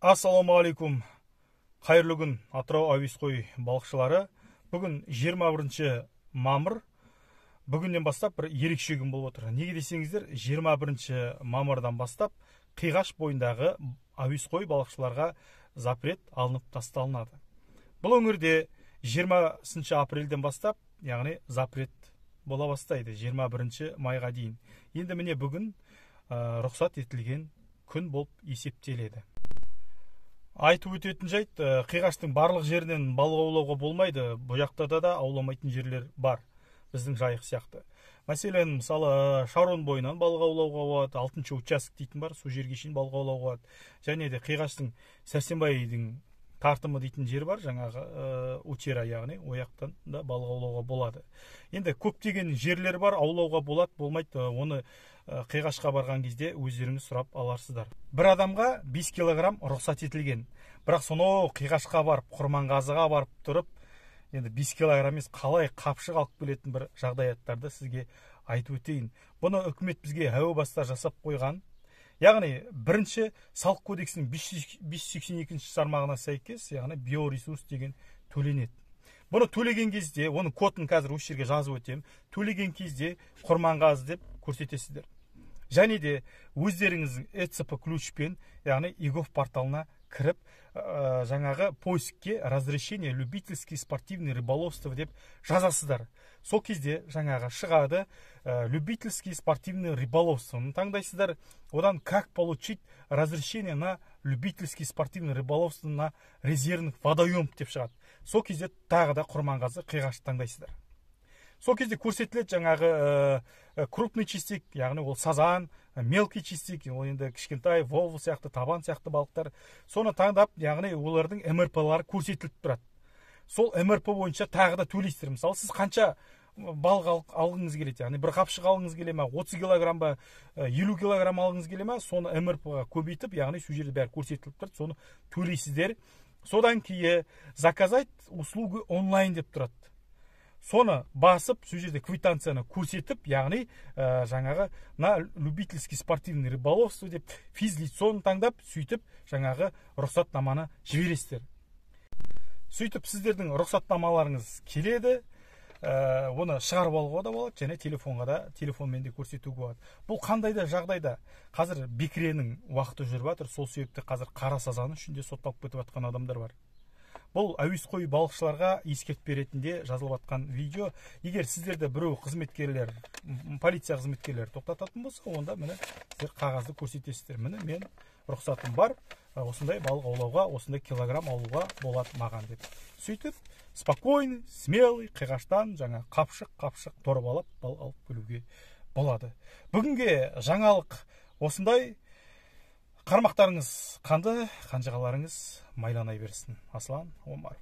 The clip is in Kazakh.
Ассалаумағалейкум, қайырлы күн, Атырау әуесқой балықшылары. Бүгін 21 мамыр. Бүгіннен бастап бір ерекше күн болып отыр. Неге десеңіздер, 21 мамырдан бастап Қиғаш бойындағы әуесқой балықшыларға запрет алынып тасталынады. Бұл өңірде 20 апрельден бастап, яғни запрет бола бастайды 21 майға дейін. Енді міне бүгін рұқсат етілген күн болып есептеледі. Айтып өтетін жайт, Қиғаштың барлық жерінен балық аулауға болмайды. Бұл жақта да ауламайтын жерлер бар, біздің Жайық сияқты. Мәселен, мысалы, Шарон бойынан балық аулауға болады, 6 участок дейтін бар, сол жерге шейін балық аулауға болады. Және де Қиғаштың Сәрсенбайдың тартымы дейтін жер бар, жаңағы Утера, яғни ояқтан да балық аулауға болады. Енді көптеген жерлер бар, аулауға болады, болмайды, оны Қиғашқа барған кезде өздеріңіз сұрап аларсыздар. Бір адамға 5 килограмм рұқсат етілген. Бірақ сонау Қиғашқа барып, Құрманғазыға барып тұрып, енді 5 килограмм емес, қалай қапшық алып келетін бір жағдаяттарды сізге айтып өтейін. Бұны үкімет бізге әуе баста жасап қойған. Яғни бірінші салық кодексінің 582 тармағына сәйкес, яғни биоресурс деген төленеді. Бұны төлеген кезде, оның кодын қазір осы жерге жазып өтемін. Төлеген кезде Құрманғазы деп көрсетесіздер. Және де өздеріңіздің ЭЦП ключпен, яғни eGov порталына кіріп, жаңағы поискке разрешение любительский спортивный рыболовство деп жазасыздар. Сол кезде жаңағы шығады, любительский спортивный рыболовство таңдайсыздар. Одан как получить разрешение на любительский спортивный рыболовство на резервных водоем деп шығады. Сол кезде тағы да Құрманғазы, Қиғашты таңдайсыздар. Сол кезде көрсетіледі жаңағы крупный чистик, яғни ол сазан, мелкий чистик, ол енді кішкентай вовл сияқты, табан сияқты балықтар. Соны таңдап, яғни олардың МРП-лары көрсетіліп тұрады. Сол МРП бойынша тағы да төлейсіздер. Мысалы, сіз қанша балық алғыңыз келеді, яғни бір қапшық алғыңыз келе ма, 30 килограмм ба, 50 килограмм алғыңыз келе ма, соны МРП-ға көбейтіп, яғни сол жерде бәрі көрсетіліп тұрады, соны төлейсіздер. Содан кейін заказать услугу онлайн деп тұрады. Соны басып, сол жерде квитанцияны көрсетіп, яғни жаңағы на любительский спортивный рыболовство деп физлицоны таңдап, сөйтіп жаңағы рұқсатнаманы жібересіздер. Сөйтіп сіздердің рұқсатнамаларыңыз келеді, оны шығарып алуға да болады, және телефонға да, телефонмен де көрсетуге болады. Бұл қандай да жағдайда қазір бекіренің уақыты жүріп жатыр, сол себепті қазір қара сазан үшін де сотталып кетіп жатқан адамдар бар. Бұл әуесқой балықшыларға ескертпе ретінде жазылып жатқан видео. Егер сіздерді біреу қызметкерлер, полиция қызметкерлері тоқтататын болса, онда міне сіздер қағазды көрсетесіздер. Міне мен рұқсатым бар, осындай балық аулауға, осындай килограмм алуға болады маған деп. Сөйтіп, спокойный, смелый Қиғаштан жаңа қапшық-қапшық дорбалап балық алып келуге болады. Бүгінге жаңалық осындай. Қармақтарыңыз қанды, қанжығаларыңыз майланай берсін. Аслан Омаров.